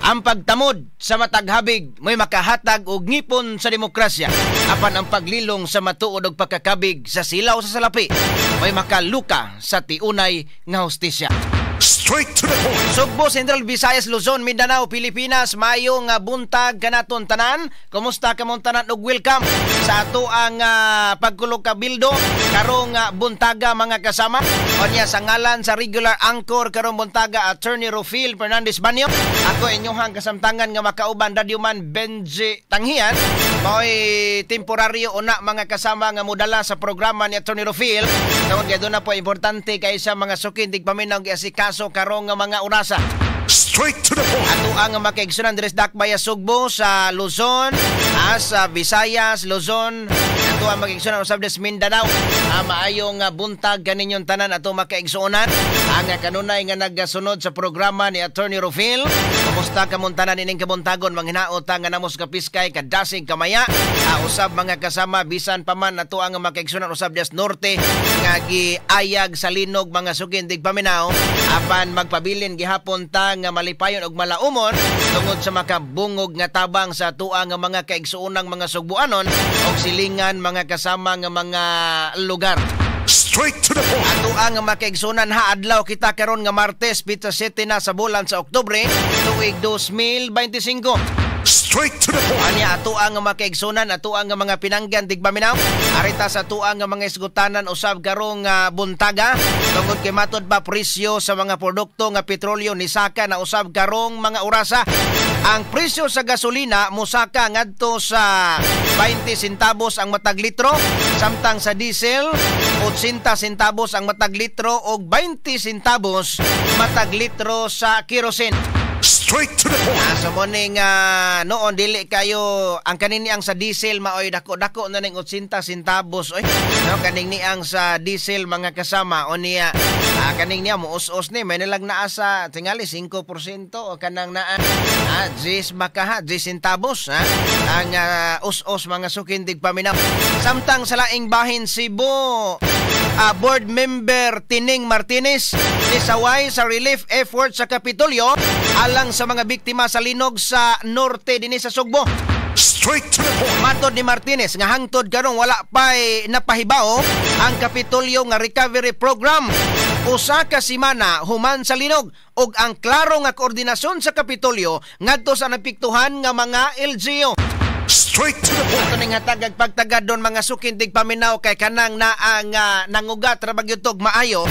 Ang pagtamod sa matag habig may makahatag og ngipon sa demokrasya, apan ang paglilong sa matuod og pagkakabig sa silaw sa salapi may makaluka sa tiunay nga hustisya. Straight to the point. Sugbo, Central Visayas, Luzon, Mindanao, Pilipinas, maayong buntag kanaton tanan. Kumusta kamong tanan ug welcome sa ato ang pagkulog kabildo karong buntaga, mga kasama. Onya sa ngalan sa regular anchor karong buntaga, Attorney Rufil Fernandez Banyo. Ako inyong kasamtangan nga makauban, Radyoman Benji Tanghian. Mao'y temporaryo una, mga kasama, nga modala sa programa ni Attorney Rufil. Tungod kay doon na po importante kay sa mga sukin tigpaminaw giasikaso karong nga mga orasa. Straight to the point. Ato ang makaigsunan diri sa Dakbaya Sugbo sa Luzon, sa Visayas, Luzon, ato ang makaigsunan usab des Mindanao. Maayong buntag kaninyong tanan ato makaigsuonan. Ang kanunay nga nagasunod sa programa ni Attorney Rufil. Kumusta kamong tanan ining kabuntagon, manghinaot nga namos kapiskay kadasig kamaya. Usab mga kasama, bisan pa man ato ang makaigsunan usab des Norte nga giayag sa linog, mga sukin tigpaminaw, apan magpabilin gihapon ta nga malipayon og malaumon tungod sa makabungog nga tabang sa atua nga mga kaigsuonang mga Sugbuanon og silingan, mga kasama, nga mga lugar. Straight to the point. Ato ang makaigsunan ha, adlaw kita karon nga Martes, petsa 7 na sa bulan sa Oktubre, tuig 2025. Straight to the point. Anya ato ang makaigsunan, ato ang mga pinanggan tigpaminaw. Arita sa ato ang mga isgutanan usab karong buntaga tungod kay matod pa presyo sa mga produkto nga petrolyo nisaka na usab karong mga orasa. Ang presyo sa gasolina mosaka ngadto sa 20 centavos ang matag litro, samtang sa diesel 80 centavos ang matag litro og 20 centavos matag litro sa kerosene. Straight to the point. So morning noon dili kayo ang kanini ang sa diesel maoy dako-dako na ning 80 centavos oy. No, kaning niang sa diesel, mga kasama, o niya kaning niya muus-us ni may nilag naa sa tingali 5% o kanang naa 10 makaha 10 centavos ha ang us-us, mga sukin tigpaminaw. Samtang sa laing bahin, Cebu board member Tining Martinez nisaway sa relief effort sa Kapitolyo alang sa mga biktima sa linog sa norte dinhi sa Sugbo. Straight to the point. Matod ni Martinez nga hangtod karon wala pa'y napahibaw ang Kapitolyo nga recovery program usa ka semana human sa linog ug ang klaro nga koordinasyon sa Kapitolyo ngadto sa napiktuhan nga mga LGU. Straight to the point. Ato ning hatagag pagtagad doon, mga sukin tigpaminaw, kay kanang naang nangugat ra gyud tog maayo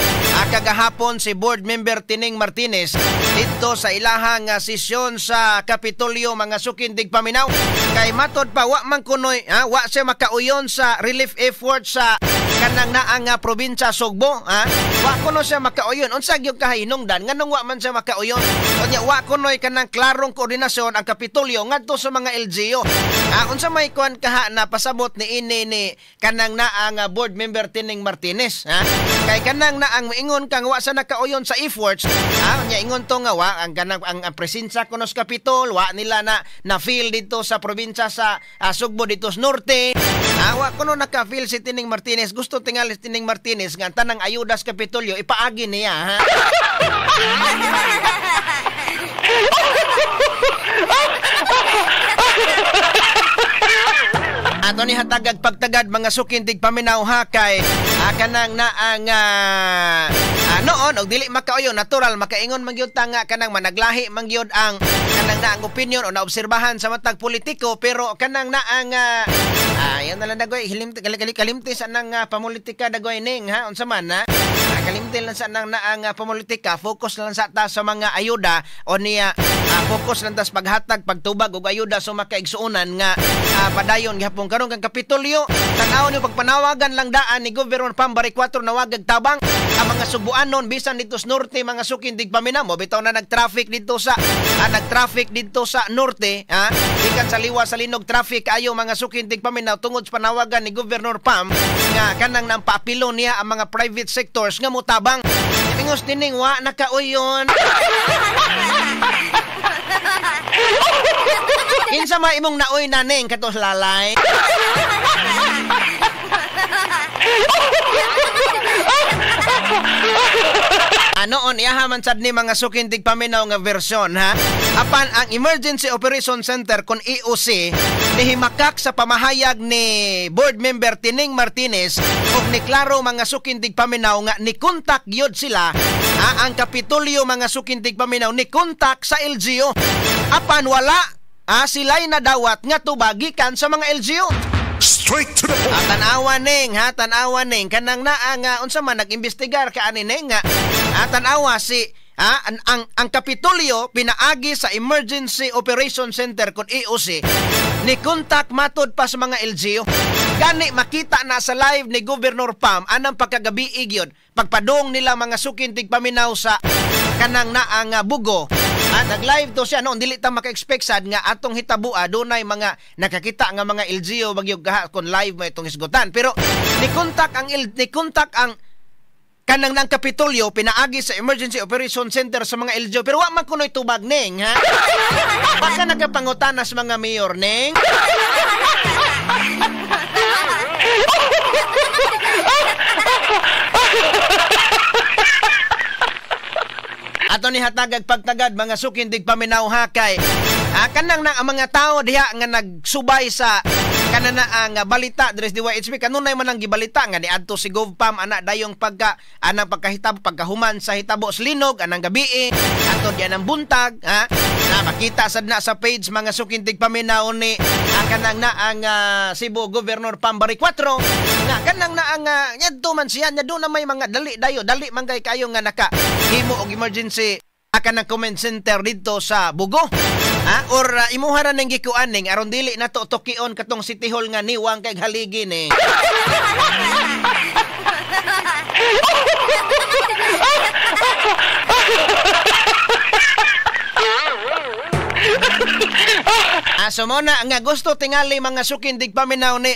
kagahapon si board member Tining Martinez didto sa ilahang sesyon sa Kapitolyo, mga sukin tigpaminaw, kay matod pa wa man kunoy ha, wa siya makauyon sa relief effort sa kanang naang probinsya Sugbo ha. Wa kuno siya makauyon. Unsa gyud kahinungdan nganong wa man siya makauyon? Unya wa kunoy kanang klarong koordinasyon ang Kapitolyo ngadto sa mga LGU. Unsa may kuan kaha na pasabot ni ini ni kanang naang board member Tining Martinez ha? Kay kanang naang moingon kang wa sa nakauyon sa efforts ha, unya ingon to nga wa ang kanang ang presensya kuno sa Kapitol wa nila na na feel dito sa probinsya sa Sugbo dito sa norte ha, wa kuno naka-feel si Tining Martinez. Gusto tingali si Tining Martinez nga ang tanang ayuda sa Kapitolyo ipaagi niya ha. Ato ni hatagag pagtagad, mga sukin tigpaminaw ha, kay kanang naang noon og dili makauyon natural makaingon man gyud ta nga kanang managlahi man gyud ang kanang naang opinion o naobserbahan sa matag politiko, pero kanang naang yan na lang dagoy hilimti kalimti sa nang pamulitika dagoy ning ha, unsa man ha, kalimti lang sa nang naang pamulitika, focus lang sa ta sa mga ayuda o niya focus lang ta sa paghatag pagtubag og ayuda sa makaigsuonan nga padayon gihapon karon kang Kapitolyo. Tan-aw niyo pagpanawagan lang daan ni Governor Pambari 4 nawagag tabang ang mga Subuanon bisan dito sa norte, mga sukin tigpaminaw mo bitaw na nag-traffic dito sa nag-traffic dito sa norte ha, gikan sa liwa sa linog traffic ayo, mga sukin tigpaminaw, tungod sa panawagan ni Governor Pam nga kanang nang paapilo niya ang mga private sectors nga motabang. Ingos tining wa nakauyon. Kinsa ma imong naoy naning katos lalay. Noon iyaha man sad ni mga suking tigpaminaw nga version ha. Apan ang Emergency Operation Center kon EOC nihimakak sa pamahayag ni board member Tining Martinez og ni klaro mga suking tigpaminaw nga ni kontak gyud sila ang Kapitolyo mga suking tigpaminaw ni kontak sa LGU. Apan wala sila'y nadawat nga tubag gikan sa mga LGU. Straight to the point. Tanawa ning ha, tanawa ning kanang naa nga unsa man nag-imbestigar ka ani ning nga tanawa si ang Kapitolyo pinaagi sa Emergency Operation Center kon EOC ni kontak matod pa sa mga LGU. Gani makita na sa live ni Governor Pam anang pagkagabi gyud pagpadong nila mga suking tigpaminaw sa kanang naa nga Bugo. Nag-live to siya noon, dili ta maka-expect sad nga atong hitabua dunay mga nakakita nga mga LGU bagyog kaha kon live mo itong hisgutan. Pero ni kontak ang kanang ng Kapitolyo pinaagi sa Emergency Operation Center sa mga LGU, pero wa man kunoy tubag ning ha. Baka nagapangutana sa mga mayor ning. Ato ni hatagag pagtagad mga sukindig paminaw hakay. Kanang na ang mga tao diha nga nagsubay sa kanana ang balita diri sa DYHB kanunay man ang gibalita nga niadto si GovPam ana dayong pagka anang pagkahitabo pagkahuman sa hitabo sa linog anang gabi ato diyan ang buntag ha. Na makita sad na sa page mga sukindig paminaw ni kanang na ang Cebu Governor Pam Baricuatro nga kanang na ang nyadto man siya nya na may mga dali dayo dali man kay kayo nga naka himo og emergency kanang comment center dito sa Bugo. Or imuha ra ning gikuan ning aron dili na to tukion katong City Hall nga niwang kay haligi ni. So muna nga gusto tingali mga sukindig paminaw ni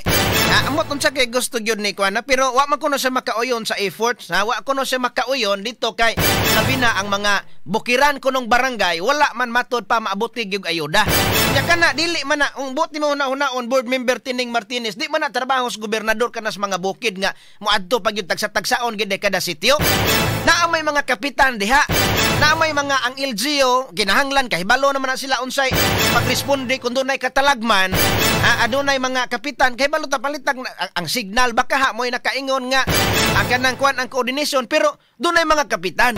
amot unsa kay gusto gyud ni kuan pero wa man kuno siya makauyon sa efforts ha, wa kuno siya makauyon dito kay labi na ang mga bukiran kunong barangay wala man matod pa maabuti gyud ayuda. Nya kana dili man na ung buti mo una-unaon board member Tining Martinez di man na trabaho sa gobernador kanas mga bukid nga moadto pa gyud tagsa-tagsaon gyud kada sitio. Naa may mga kapitan diha, naa may mga ang LGU ginahanglan kahibalo naman na sila unsay pagresponde kung dunay katalagman. Adunay mga kapitan kahibalo ta palitag ang signal baka ha mo'y nakaingon nga ang kanang kuan ang coordination pero dunay mga kapitan.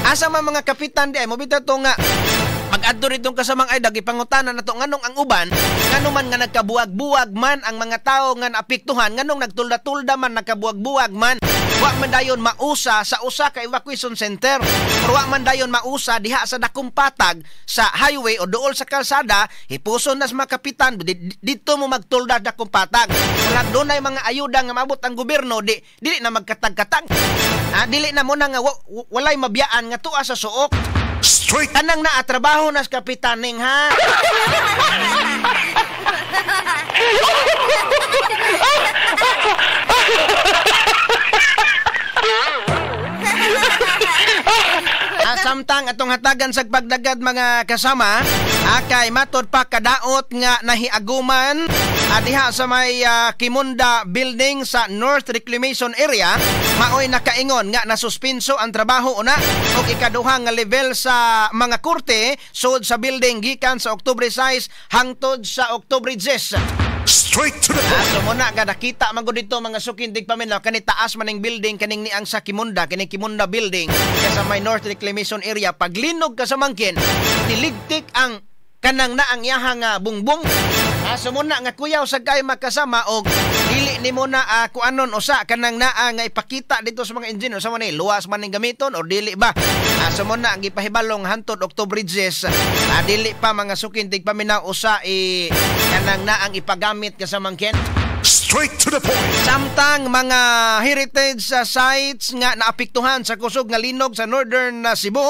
Asa man mga kapitan di ay mo bitaw to nga mag-adto ritong kasamang ay dagipangutana nato nganong ang uban ngano man nga nagkabuag-buag man ang mga tawo nga naapektuhan nganong nagtulda-tulda man nagkabuag-buag man wa man dayon mausa sa usa ka evacuation center or wa man dayon mausa diha sa dakong patag sa highway o duol sa kalsada hipuson na sa mga kapitan didto mo magtulda dakong patag wala dunay mga ayuda nga maabot ang gobyerno di dili na magkatag-katag dili na mo na nga walay mabiyaan nga tuwa sa suok. Straight. Kanang naa trabaho na sa kapitaning ha. Samtang atong hatagan sa pagdagad mga kasama akay matod pa kadaot nga nahiaguman diha sa may Kimunda Building sa North Reclamation Area maoy nakaingon nga nasuspinso ang trabaho una og ikaduha nga level sa mga korte sud sa building gikan sa Oktubre 6 hangtod sa Oktubre 10. Straight to the point. So muna nga nakita man gud dito mga sukindig paminaw kani taas man ning building kaning niang sa Kimunda kining Kimunda Building sa may North Reclamation Area paglinog ka sa mangkin niligtik ang kanang naang yaha nga bungbong. So muna nga kuyaw sa kay makasama og dili nimo na kuanon usa kanang naa nga ipakita dito sa mga engineer sa man luwas man ning gamiton or dili ba. So muna ang gipahibalong hantod Oktubre 10 dili pa mga sukindig paminaw usa i kanang naang ipagamit ka sa mangkin. Straight to the point. Samtang mga heritage sites nga naapektuhan sa kusog nga linog sa Northern Cebu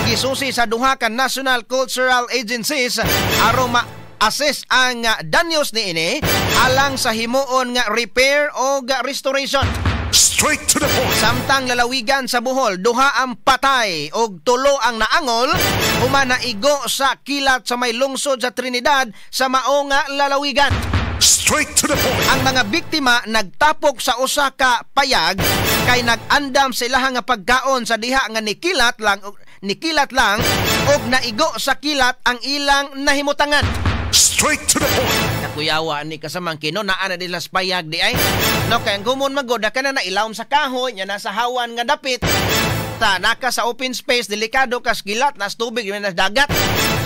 gisusi sa duha ka National Cultural Agencies aron ma-assess ang danyos niini alang sa himuon nga repair o restoration. Straight to the point. Samtang lalawigan sa Bohol, duha ang patay og tulo ang naangol human naigo sa kilat sa may lungsod sa Trinidad sa mao nga lalawigan. Straight to the point. Ang mga biktima nagtapok sa usa ka payag Kay nag-andam sa ilaha nga pagkaon sa diha nga nikilat lang og naigo sa kilat ang ilang nahimutangan. Straight to the point. Nakuyawa ni kasamangkin, no, naa na nila sa payag di ay. No, kay ang gumon magod ka na nailawom sa kahoy, nya nasa hawan nga dapit. Ta naka sa open space, delikado kas kilat, nas tubig, nas dagat.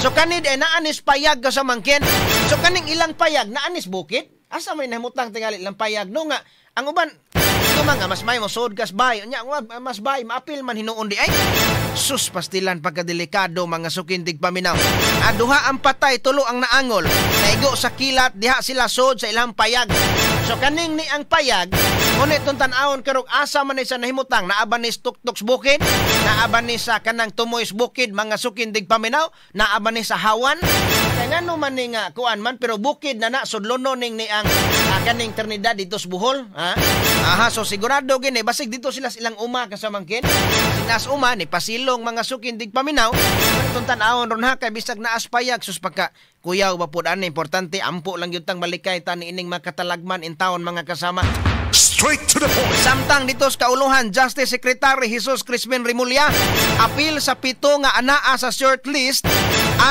So kani di ay naanis payag kasamangkin. So kaning ilang payag naanis bukid. Asa may nahimutang tingali ilang payag, no, nga ang uban nga mas may mo sud kas bay nya mas bay maapil man hinuon di ay. Sus, pastilan pagkadelikado mga sukindig paminaw. Duha ang patay, tulo ang naangol. Naigo sa kilat diha sila sud sa ilang payag. So kaning ni ang payag, ngunit itong tan-awon karong asa man ni sa nahimutang, naa ba ni tuktok sa bukid, naa ba ni sa kanang tumoy sa bukid mga sukindig paminaw, naa ba ni sa hawan. Kaya nga no man ni nga kuan man pero bukid na na sudlono ning ni ang kaning Trinidad dito sa Bohol, ha? Aha, so sigurado gini basig dito sila sa ilang uma kasamangkin. Sinas uma ni pasilong mga sukindig paminaw. Itong tan-awon ron ha kay bisag naas payag sus pagka kuyaw ba pud ani, importante ampo lang gyud tang malikay tani ining makatalagman in taon mga kasama. Straight to the point. Samtang dito sa kauluhan, Justice Secretary Jesus Crispin Remulla apil sa 7 nga anaa sa shortlist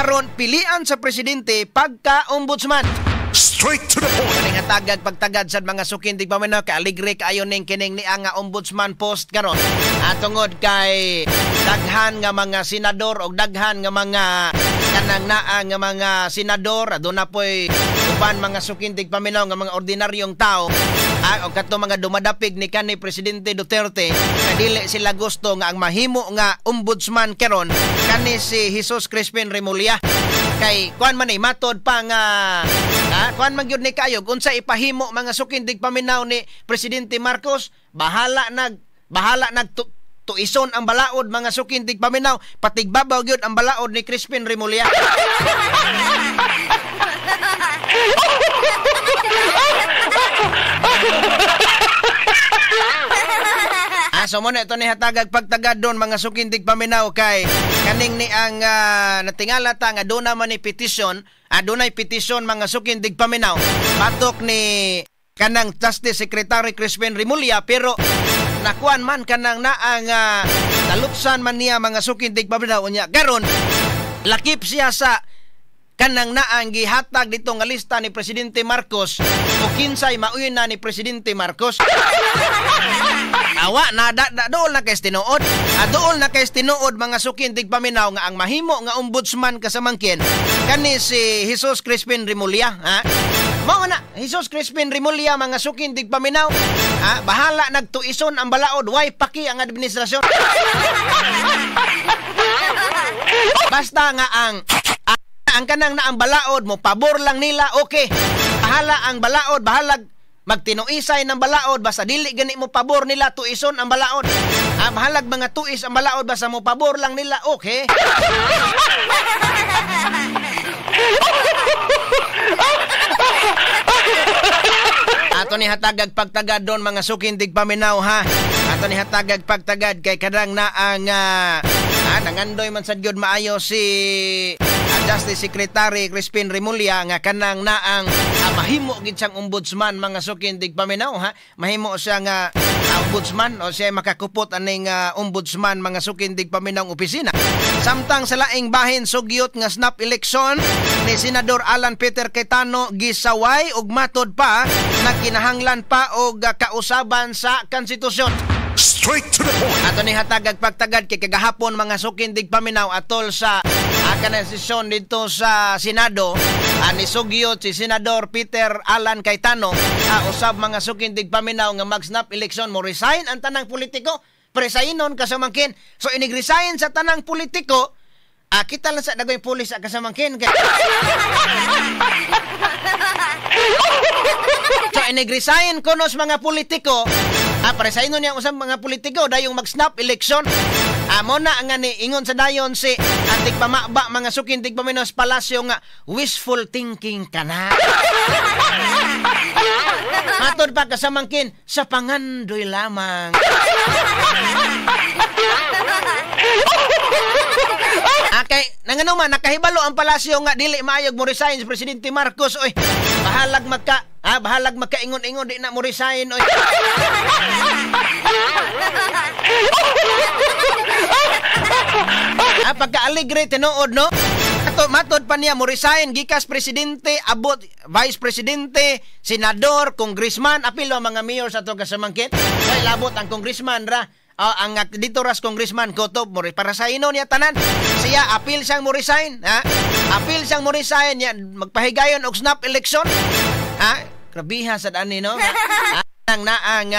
aron pilian sa presidente pagka ombudsman. Straight to the point. Kaning hatagag pagtagad sa mga sukindig paminaw kay aligre kaayo ning kining niya nga ombudsman post karon. Tungod kay daghan nga mga senador og daghan nga mga kanang naa nga mga senador, aduna poy uban mga sukindig paminaw nga mga ordinaryong tao o kato mga dumadapig ni kanhi Presidente Duterte nga dili sila gusto nga ang mahimo nga ombudsman karon kani si Jesus Crispin Remulla. Kay kuan man ni matod pa nga kuan man gyud ni kayo unsa ipahimo mga sukindig paminaw ni Presidente Marcos, bahala nag tuison ang balaod mga sukindig paminaw, patigbabaw gyud ang balaod ni Crispin Remulla. So muna ito ni hatagag pagtagad doon mga sukindig paminaw kay kaning ni ang natingala ta nga doon naman ni petisyon, adunay petisyon mga sukindig paminaw patok ni kanang Justice Secretary Crispin Remulla, pero nakuan man kanang naang nalutsan man niya mga sukindig paminaw unya karon lakip siya sa kanang naang gihatag dito nga lista ni Presidente Marcos o kinsay mauyon na ni Presidente Marcos. Awa na da, da, dool na kay tinuod. Dool na kay tinuod mga sukindig paminaw nga ang mahimo nga ombudsman kasamangkin kani si Jesus Crispin Remulla, ha? Mao na Jesus Crispin Remulla mga sukindig paminaw, ha? Bahala nagtuison ang balaod, way paki ang administrasyon. Basta nga ang kanang na ang balaod mo pabor lang nila, okay. Bahala ang balaod, bahalag magtinuisay ng balaod, basta dili gani mo pabor nila tuison ang balaod. Bahalag mga tuis ang balaod, basta mo pabor lang nila, okay. Ato ni hatagag pagtagad doon mga sukindig paminaw, ha. Ato ni hatagag pagtagad kay kadang na ang nangandoy man sad gyud maayo si Justice Secretary Crispin Remulla nga kanang naang mahimo gid siyang ombudsman mga sukindig paminaw, ha. Mahimo siya nga ombudsman o siya makakupot aning ombudsman mga sukindig paminaw opisina. Samtang sa laing bahin sugyot nga snap election ni Senador Alan Peter Cayetano gisaway og matod pa na kinahanglan pa og kausaban sa konstitusyon. Straight to the point. Ato ni hatagag pagtagad kay kagahapon mga sukindig paminaw atol sa kanang sesyon dito sa Senado, ni sugyot si Senador Peter Alan Cayetano usab mga sukindig paminaw nga mag-snap election mo resign ang tanang politiko, presignon kasamangkin. So inig-resign sa tanang politiko, kita lang sa dagoy pulis sa kasamangkin. So inig-resign kuno sa mga politiko, presignon niya usab mga politiko dayong mag-snap election. Mo na nga ni ingon sa dayon si antig pamaba mga sukindig paminaw sa palasyo nga wishful thinking ka na. Matod pa kasamangkin sa pangandoy lamang. Okay, nangano man nakahibalo ang palasyo nga dili maayog mo resign si Presidente Marcos. Oy, Bahalag magka bahalag magkaingon-ingon di na mo resign oy. Pagka-alegre tinuod no. Ato matod pa niya mo resign gikas presidente, abot vice presidente, senador, congressman, apil ang mga mayor sa ato kasamangkit. Way labot ang congressman ra. Ang dito ras congressman Kotob mo para sa ino niya tanan. Siya apil siyang mo resign, ha? Apil siyang mo resign niya magpahigayon og snap election. Ha? Grabiha sad ani no. Ang naang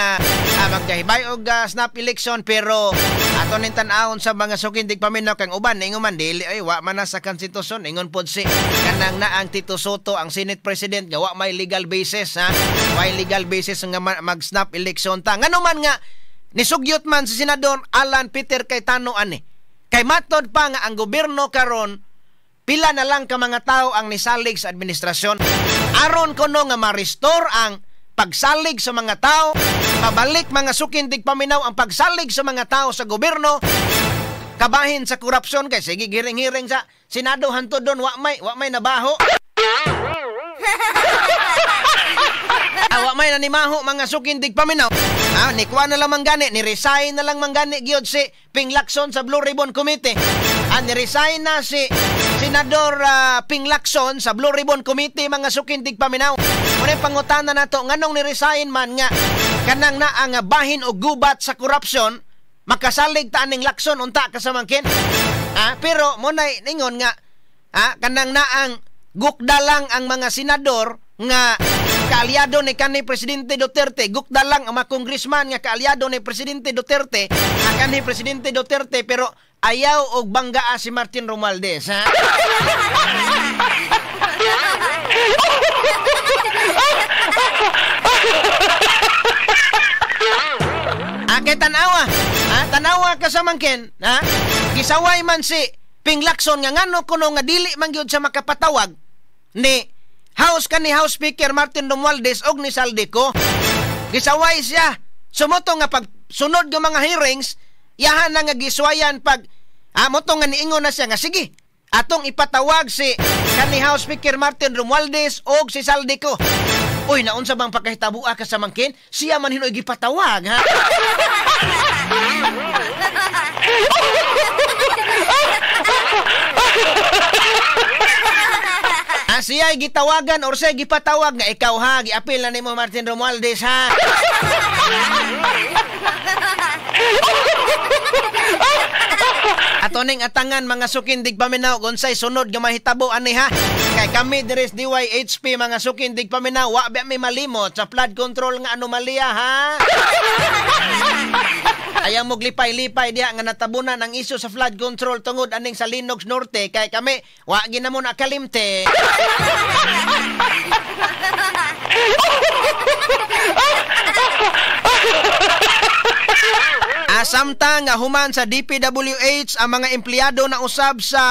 magkahibay og snap election pero ato ning tan-awon sa mga sukindig paminaw kang uban ingon man dili ay wa man na sa konstitusyon ingon pod si kanang naang Tito Soto ang Senate President nga wa may legal basis ha, way legal basis nga mag snap election ta. Ngano man nga nisugyot man si Senador Alan Peter Cayetano ani kay matod pa nga ang gobyerno karon pila na lang ka mga tao ang nisalig sa administrasyon aron kuno nga ma-restore ang pagsalig sa mga tao, pabalik mga sukindig paminaw ang pagsalig sa mga tao sa gobyerno, kabahin sa korupsyon kay sige giring-hiring sa Senado hantod doon wa may nabaho. Wa may nanimaho mga sukindig paminaw. Nikuha na lang manggani, ni-resign na lang manggani gyud si Ping Lacson sa Blue Ribbon Committee. Ni-resign na si Senador Ping Lacson sa Blue Ribbon Committee mga sukindig paminaw. Muna pangutana nato nganong ni-resign man nga kanang naa nga bahin o gubat sa korupsyon makasalig ta aning Lacson unta kasamangkin. Pero mo nay ningon nga kanang naang gukda lang ang mga senador nga kaalyado ni kanhi Presidente Duterte, gukda lang ang mga congressman nga kaalyado ni Presidente Duterte, kanhi Presidente Duterte pero ayaw og banggaa si Martin Romualdez, ha? Kay tanawa, tanawa ka sa mangkin, ha? Gisaway man si Ping Lacson nga ngano kuno nga dili man gyud siya makapatawag ni House kani House Speaker Martin Romualdez og ni Saldico. Gisaway siya. Sumoto nga pag sunod ng mga hearings, yahan na nga giswayan pag moto nga niingon na siya nga sige, atong ipatawag si kani House Speaker Martin Romualdez og si Saldico. Uy, naunsa bang pagkahitabua ka sa mangkin? Siya man hinoy gipatawag, ha? Siya gitawagan or siya gipatawag nga ikaw ha, giapil na nimo Martin Romualdez ha. Ato ning atangan mga sukindig paminaw unsay sunod nga mahitabo ani ha. Kay kami diri sa DYHP mga sukindig paminaw wa ba mi malimot sa flood control nga anomalya ha. Ayaw mo lipay-lipay diha nga natabunan ang isyu sa flood control tungod aning sa Linox Norte kay kami wa ginamo na kalimte. Samtang nga human sa DPWH ang mga empleyado na usab sa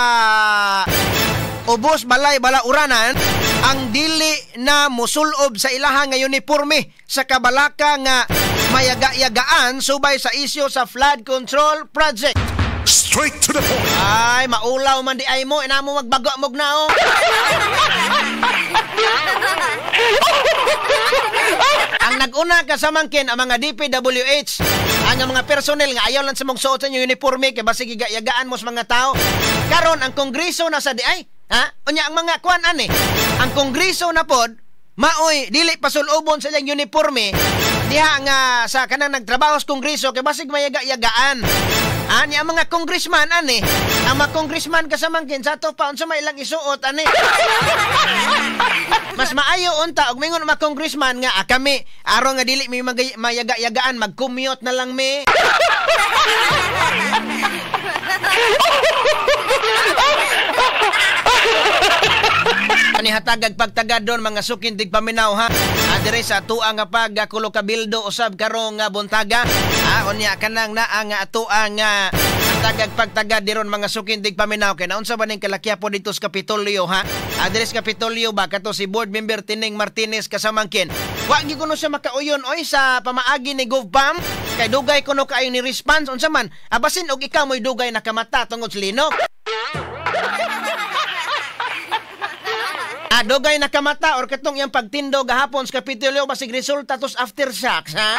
Ubos Balay Balauranan ang dili na musulob sa ilaha nga uniforme sa kabalaka nga mayaga-yagaan subay sa isyu sa flood control project. Straight to the point. Ay, maulaw man di ay mo, inamo magbago mog nao. Ang nag-una kasamangkin ang mga DPWH, ang mga personnel nga ayaw lang sa mong suot sa inyong uniforme kay basig yagaan mo sa mga tao. Karon ang kongreso na sa di ay, ha? Unya ang mga kuan ani. Ang kongreso na pod maoy dili pasulobon sa ilang uniforme diha nga sa kanang nagtrabaho sa kongreso kay basig mayaga-yagaan. Ani ang mga congressman ani, ang mga congressman kasamangkin sa ato pa unsa may ilang isuot ani. Mas maayo unta og mingon mga congressman nga kami aron nga dili mi mayaga-yagaan mag-commute na lang mi. Ani hatagag pagtagad doon mga sukindig paminaw ha. Dire sa atua nga pagkulo kabildo usab karong nga buntaga. Unya kanang naa nga atua nga hatagag pagtagad diron mga sukindig paminaw kay naunsa ba ning kalakya po dito sa Kapitolyo ha. Dire sa Kapitolyo ba kato si board member Tining Martinez kasamangkin. Wa gyud kuno siya makauyon oy sa pamaagi ni GovPam kay dugay kuno kaayo ni response unsa man. Abasin og ikaw mo'y dugay nakamata tungod sa linok. Dugay nakamata or katong iyang pagtindo gahapon sa Kapitolyo basig resulta tos aftershocks, ha?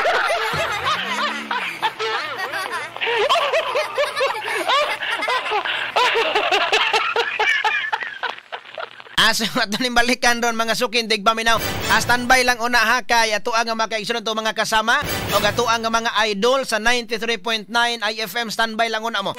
Asa ato ning balikan ron, mga sukin tigpaminaw. Standby lang una ha, kay ato ang mga kaigsoon to mga kasama o ato ang mga idol sa 93.9 IFM, standby lang una mo.